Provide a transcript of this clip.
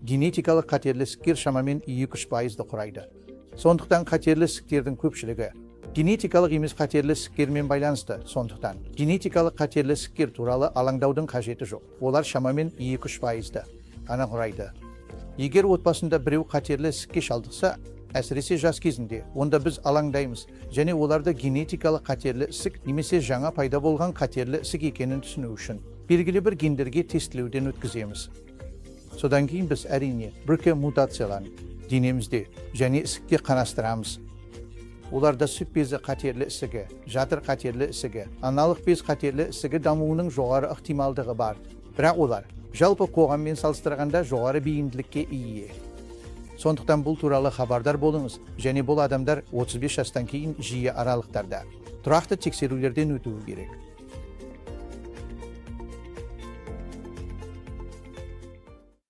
Генетикалық қатерлі ісіктер шамамен 2-3%-ды құрайды. Сондықтан қатерлі ісіктердің көпшілігі генетикалық емес қатерлі ісіктермен байланысты. Сондықтан генетикалық қатерлі ісіктер туралы алаңдаудың қажеті жоқ. Олар шамамен 2-3%-ды ғана құрайды. Егер отбасында біреу қатерлі ісікке шалдықса, әсіресе жас кезінде, онда біз алаңдаймыз және оларды генетикалық қатерлі ісік немесе жаңа пайда болған қатерлі ісік екенін түсіну үшін белгілі бір гендерге тестілеуден өткіземіз. Содан кейін біз, әрине, BRCA мутацияларын денемізде және ісікте қарастырамыз. Оларда сүт безі қатерлі ісігі, жатыр қатерлі ісігі, аналық без қатерлі ісігі дамуының жоғары ықтималдығы бар. Бірақ олар жалпы қоғаммен салыстырғанда жоғары бейімділікке ие. Сондықтан бұл туралы хабардар болыңыз және бұл адамдар 35 жастан кейін жиі аралықтарда тұрақты тексерулерден өтуі керек.